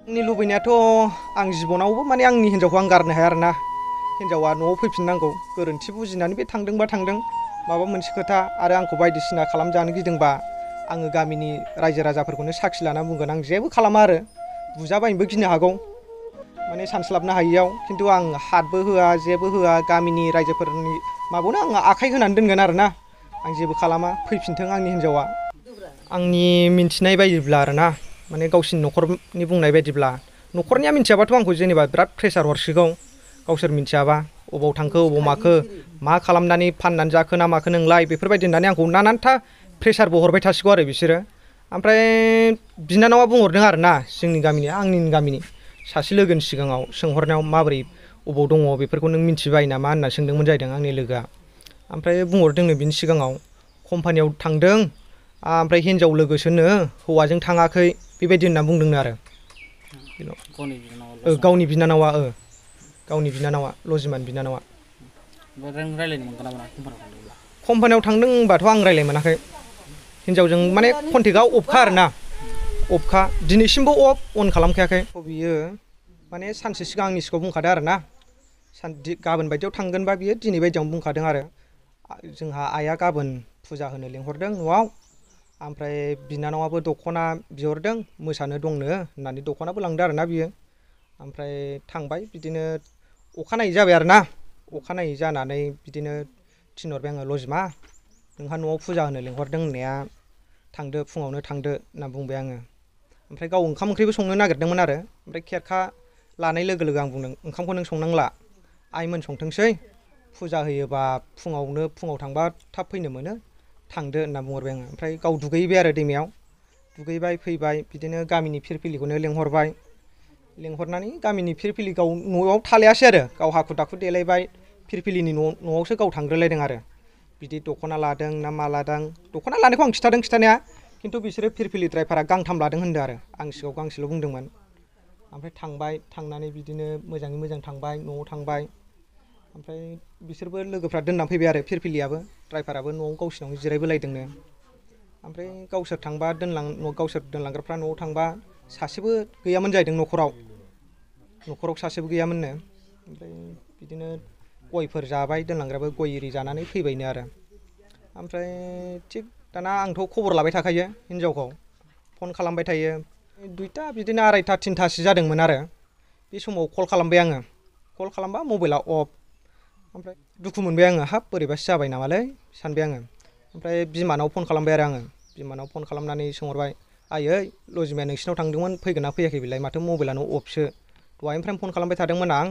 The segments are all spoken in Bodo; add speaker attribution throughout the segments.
Speaker 1: आंनि लुबैनायाथ' आं जिबनावबो माने आंनि हिन्जावखौ आं गारनो हाया आरोना। हिन्जावा न'आव फैफिननांगौ, गोरोन्थि बुजिनानै बे थांदोंबा थांदों, माबा मोनसे खोथा आरो आंखौ बायदिसिना खालामजानो गिदोंबा आङो गामिनि रायजो राजाफोरखौनो साखि लाना बुंगोन आं जेबो खालामा आरो बुजाबायनोबो गिनो हागौ माने सानस्लाबनो हायियाव, खिन्थु आं हातबो होआ जेबो होआ, गामिनि रायजोफोरनि माबायावनो आं आखाइ होनानै दोनगोन आरोना। आं जेबो खालामा, फैफिनथों आंनि हिन्जावा। आंनि मिन्थिनाय बायदिब्ला आरोना, माने गावसिनि न'खरनि बुंनाय बायदिब्ला, न'खरनिया मिन्थियाबाथ' आंखौ जेनेबा बिराद प्रेसार हरसिगौ गावसोर मिन्थियाबा, अबाव थांखो अबाव माखो, मा खालामनानै फाननानै जाखो ना माखो नोंलाय, बेफोरबायदि होननानै आंखौ नानानथा प्रेसारबो हरबाय थासिगौ आरो बिसोरो। ओमफ्राय बिनानावा बुंहरदों आरोना, जोंनि गामिनि आंनि गामिनि सासे लोगोनि सिगाङाव सोंहरनायाव माबोरै अबाव दङ बेफोरखौ नों मिन्थिबाय नामा होनना सोंदोंमोन जाहैदों आंनि लोगोआ। ओमफ्राय बुंहरदोंनो बिनि सिगाङाव कम्पानियाव थांदों, ओमफ्राय हिन्जाव लोगोसोनो हौवाजों थाङाखै, बेबायदि होनना बुंदोंनो आरो। गावनि बिनानावा गावनि बिनानावा लजिमानि बिनानावा।
Speaker 2: रायलायनो मोनगोन ना मोना कम्पानियाव थांदोंब्ला?
Speaker 1: कम्पानियाव थांदों होनबाथ' आं रायलायनो मोनाखै। हिन्जावजों माने कन्टेक्टआ अफखा आरोना, अफखा दिनैसिमबो अन खालामखायाखै। बियो माने सानसे सिगां आंनि सिगाङाव बुंखादों आरोना, गाबोन बायदियाव थांगोनबा बियो दिनै बायदियावनो बुंखादों आरो। जोंहा आइया गाबोन फुजा होनो लेंहरदों न'आव, ओमफ्राय बिनानावाबो दख'ना बिहरदों मोसानो दंनो होननानै दख'नाबो लांदों आरोना बियो। ओमफ्राय थांबाय बिदिनो अखानायै जाबाय आरोना, अखानायै जानानै बिदिनो थिनहरबाय आङो, लजिमा नोंहा न'आव फुजा होनो लेंहरदों होननाया थांदो फुङावनो थांदो होनना बुंबाय आङो। ओमफ्राय गाव ओंखाम ओंख्रिबो संनो नागिरदोंमोन आरो, ओमफ्राय खेरखा लानाय लोगो लोगो आं बुंदों ओंखामखौ नों संनांला, आइमोन संथोंसै, फुजा होयोबा फुङाव थांबा थाब फैनो मोनो, थांदो होनना बुंहरबाय आङो। ओमफ्राय गाव दुगैबाय आरो दैमायाव, दुगैबाय फैबाय बिदिनो गामिनि फिरफिलिखौनो लेंहरबाय, लेंहरनानै गामिनि फिरफिलि गाव न'आव थालायासै आरो, गाव हाखु दाखु देलायबाय फिरफिलिनि न'आवसो गाव थांग्रोलायदों आरो। बिदि दख'ना लादों ना मा लादों, दख'ना लानायखौ आं खिन्थादों खिन्थानाया, खिन्थु बिसोरो फिरफिलि ड्राइभारा गांथाम लादों होनदों आरो, आं सिगाङाव गांसेल' बुंदोंमोन। ओमफ्राय थांबाय, थांनानै बिदिनो मोजाङै मोजां थांबाय, न'आव थांबाय, ओमफ्राय बिसोरबो लोगोफ्रा दोननानै फैबाय आरो फिरफिलियाबो, ड्राइभाराबो न'आव गावसिनावनो जिरायबोलायदोंनो। ओमफ्राय गावसोर थांबा गावसोर दोनलांग्राफ्रा न'आव थांबा सासेबो गैयामोन जाहैदों न'खराव सासेबो गैयामोननो। ओमफ्राय बिदिनो गयफोर जाबाय, दोनलांग्राबो गय एरि जानानै फैबायनो आरो। ओमफ्राय थिग दाना आंथ' खबर लाबाय थाखायो हिन्जावखौ, फन खालामबाय थायो, 2टा बिदिनो 2:30 3टासो जादोंमोन आरो। बे समाव कल खालामबाय आङो, कल खालामबा मबाइला अफ। ओमफ्राय दुखु मोनबाय आङो, हाब बोरैबासो जाबाय नामालै सानबाय आङो। ओमफ्राय बिमानाव फन खालामबाय आरो आङो, बिमानाव फन खालामनानै सोंहरबाय, आइयै लजिमाया नोंसिनाव थांदोंमोन फैगोन ना फैयाखै बेलाय, माथो मबाइलानो अफसो, दहायनिफ्रायनो फन खालामबाय थादोंमोन आं,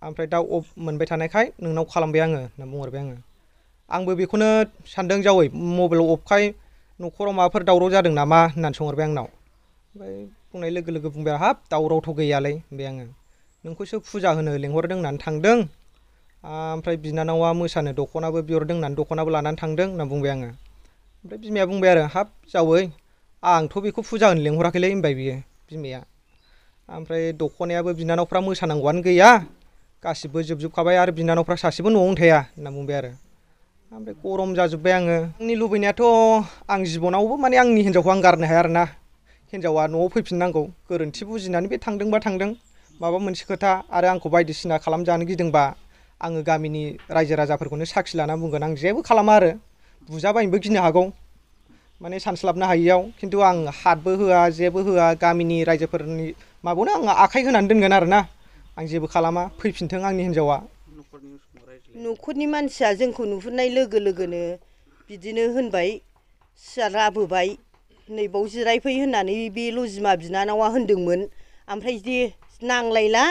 Speaker 1: ओमफ्राय दा अफ मोनबाय थानायखाय नोंनाव खालामबाय आङो होनना बुंहरबाय आङो। आंबो बेखौनो सानदों जावै मबाइल अफखाय न'खराव माबाफोर दावराव जादों नामा होननानै सोंहरबाय आंनाव। ओमफ्राय बुंनाय लोगो लोगो बुंबाय, हाब दावरावथ' गैयालै होनबाय आङो, नोंखौसो फुजा होनो लेंहरदों होननानै थांदों, ओमफ्राय बिनानावा मोसानो दख'नाबो बिहरदों होननानै दख'नाबो लानानै थांदों होनना बुंबाय आङो। ओमफ्राय बिमाया बुंबाय आरो, हाब जावै आंथ' बेखौ फुजा होनो लेंहराखैलै होनबाय बियो बिमाया। ओमफ्राय दख'नायाबो बिनानावफ्रा मोसानांगौआनो गैया, गासिबो जोबजोबखाबाय, आरो बिनानावफ्रा सासेबो न'आवनो थाया होनना बुंबाय आरो। ओमफ्राय गरम जाजोब्बाय आङो। आंनि लुबैनायाथ' आं जिबनावबो माने आंनि हिन्जावखौ आं गारनो हाया आरोना। हिन्जावा न'आव फैफिननांगौ, गोरोन्थि बुजिनानै बे थांदोंबा थांदों, माबा मोनसे खोथा आरो आंखौ बायदिसिना खालामजानो गिदोंबा आङो गामिनि रायजो राजाफोरखौनो साखि लाना बुंगोन आं जेबो खालामा आरो बुजाबायनोबो गिनो हागौ माने सानस्लाबनो हायियाव, खिन्थु आं हातबो होआ जेबो होआ, गामिनि रायजोफोरनि माबायावनो आं आखाइ होनानै दोनगोन आरोना। आं जेबो खालामा, फैफिनथों आंनि हिन्जावा।
Speaker 3: न'खरनि मानसिया जोंखौ नुहुरनाय लोगो लोगोनो बिदिनो होनबाय, सियार लाबोबाय, नैबाव जिरायफै होननानै बे लजिमा बिनानावा होनदोंमोन। ओमफ्राय दे नांलायला,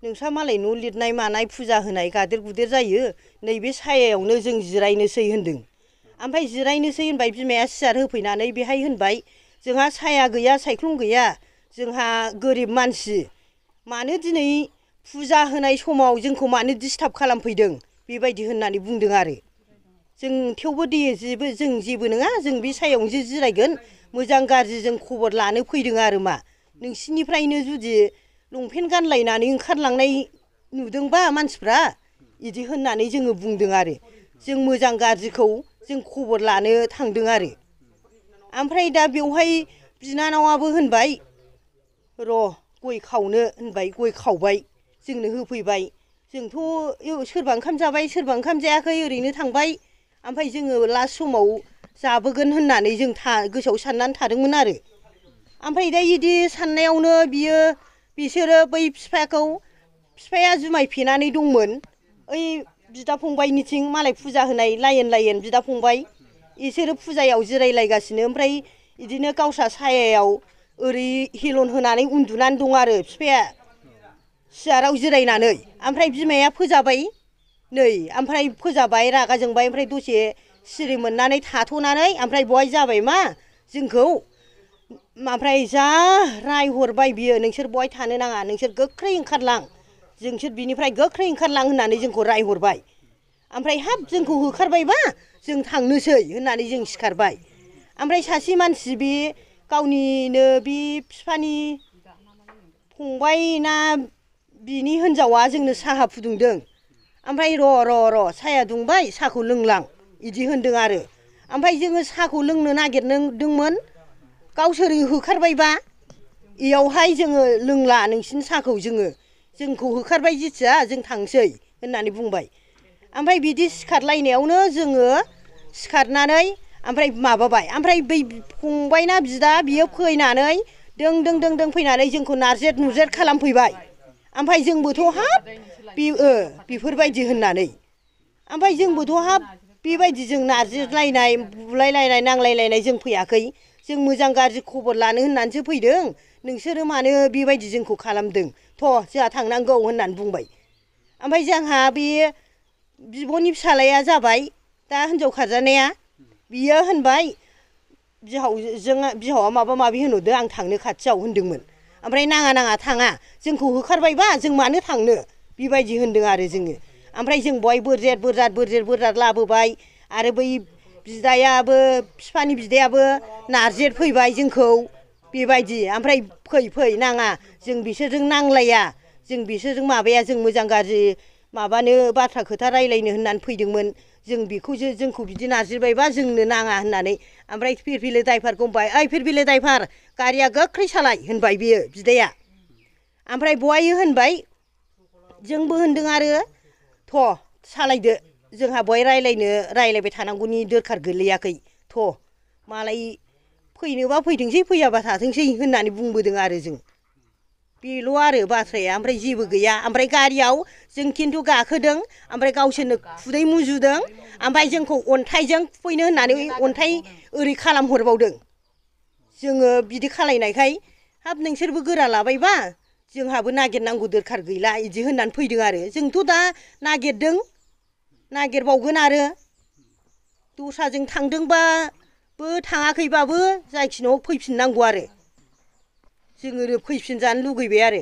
Speaker 3: नोंस्रा मालाय न' लिरनाय मानाय फुजा होनाय गादेर गुदेर जायो, नैबे सायायावनो जों जिरायनोसै होनदों। ओमफ्राय जिरायनोसै होनबाय, बिमाया सियार होफैनानै बेहाय होनबाय, जोंहा साया गैया सायख्लुम गैया, जोंहा गोरिब मानसि, मानो दिनै फुजा होनाय समाव जोंखौ मानो डिस्टार्ब खालामफैदों, बेबायदि होननानै बुंदों आरो। जों थेवबो दे जों जेबो नङा, जों बे सायावनोसो जिरायगोन, मोजां गाज्रि जों खबर लानो फैदों आरो मा, नोंसिनिफ्रायनो जुदि लंपेन्ट गानलायनानै ओंखारलांनाय नुदोंबा मानसिफ्रा, बिदि होननानै जोङो बुंदों आरो। जों मोजां गाज्रिखौ जों खबर लानो थांदों आरो। ओमफ्राय दा बेवहाय बिनानावाबो होनबाय, र' गय खावनो होनबाय गय खावबाय जोंनो होफैबाय जोंथ' सोरबा ओंखाम जाबाय सोरबा ओंखाम जायाखै ओरैनो थांबाय ओमफ्राय जोङो लास्ट समाव जाबोगोन होननानै जों गोसोआव साननानै थादोंमोन आरो ओमफ्राय दा इदि साननायावनो बिसोरो बै बिफाया जुमाय फेनानै दंमोन ओइ बिदा फंबायनिथिं मालाय फुजा होनाय लाइन बिदा फंबाय इसोरो फुजायाव जिरायलायगासिनो ओमफ्राय इदिनो गावस्रा सायायाव ओरै हेलन होनानै उन्दुनानै दं आरो बिफाया सियाराव जिरायनानै ओमफ्राय बिमाया फोजाबाय नै ओमफ्राय फोजाबाय रागा जोंबाय ओमफ्राय दसे सिरि मोननानै थाथ'नानै ओमफ्राय बहाय जाबाय मा जोंखौ ओमफ्राय जा रायहरबाय बियो नोंसोर बहाय थानो नाङा नोंसोर गोख्रै ओंखारलां जोंसोर बिनिफ्राय गोख्रै ओंखारलां होननानै जोंखौ रायहरबाय ओमफ्राय हाब जोंखौ होखारबायबा जों थांनोसै होननानै जों सिखारबाय ओमफ्राय सासे मानसि बे गावनिनो बे बिफानि फंबाय ना बिनि हिनजावा जोंनो साहा फुदुंदों ओमफ्राय र' साहाया दुंबाय साहाखौ लोंलां इदि होनदों आरो ओमफ्राय जोङो साहाखौ लोंनो नागिरदोंमोन गावसोर होखारबायबा इयावहाय जोङो लोंला नोंसिनि साहाखौ जोंखौ होखारबाय जिथिया जों थांसै होननानै बुंबाय ओमफ्राय बिदि सिखारलायनायावनो जोङो सिखारनानै ओमफ्राय माबाबाय ओमफ्राय बै फंबायना बिदा बियो फैनानै दों फैनानै जोंखौ नारजेर नुरजेर खालामफैबाय ओमफ्राय जोंबोथ' हाब बेफोरबायदि होननानै ओमफ्राय जोंबोथ' हाब बेबायदि जों नारजिलायनाय बुलायलायनाय नांलायलायनाय जों फैयाखै जों मोजां गाज्रि खबर लानो होननानैसो फैदों नोंसोरो मानो बेबायदि जोंखौ खालामदों थ' जोंहा थांनांगौ होननानै बुंबाय ओमफ्राय जोंहा बे बिब'नि फिसाज्लाया जाबाय दा हिनजाव खारजानाया बियो होनबाय बिहावा माबा माबि होनहरदों आं थांनो खाथियाव होनदोंमोन ओमफ्राय नाङा थाङा जोंखौ होखारबायबा जों मानो थांनो बेबायदि होनदों आरो जोङो ओमफ्राय जों बहाय बोरजेर लाबोबाय आरो बै बिदायाबो बिफानि बिदायाबो नारजेर फैबाय जोंखौ बेबायदि ओमफ्राय फै नाङा जों बिसोरजों नांलाया जों बिसोरजों माबाया जों मोजां गाज्रि माबानो बाथ्रा खोथा रायलायनो होननानै फैदोंमोन जों बेखौसो जोंखौ बिदि नारजिरबायबा जोंनो नाङा होननानै ओमफ्राय फिरफिलि ड्राइभारखौ बुंबाय ओइ फिरफिलि ड्राइभार गारिया गोख्रै सालाय होनबाय बियो बिदाया ओमफ्राय बहाय होनबाय जोंबो होनदों आरो थ' सालायदो जोंहा बहाय रायलायबाय थानांगौनि दरखार गोलैयाखै थ' मालाय फैनोबा फैथोंसै फैयाबा थाथोंसै होननानै बुंबोदों आरो जों बेल' आरो बाथ्राया ओमफ्राय जेबो गैया ओमफ्राय गारियाव जों खिन्थु गाखोदों ओमफ्राय गावसोरनो खुदै मुजुदों ओमफ्राय जोंखौ अन्थाइजों खुबैनो होननानै अन्थाइ ओरै खालामहरबावदों जोङो बिदि खालायनायखाय हाब नोंसोरबो गोरा लाबायबा जोंहाबो नागिरनांगौ दरखार गैला इदि होननानै फैदों आरो जोंथ' दा नागिरबावगोन आरो दस्राजों थांदोंबाबो थाङाखैबाबो जायखिनो फैफिननांगौ आरो जोङो फैफिनजानो लुगैबाय आरो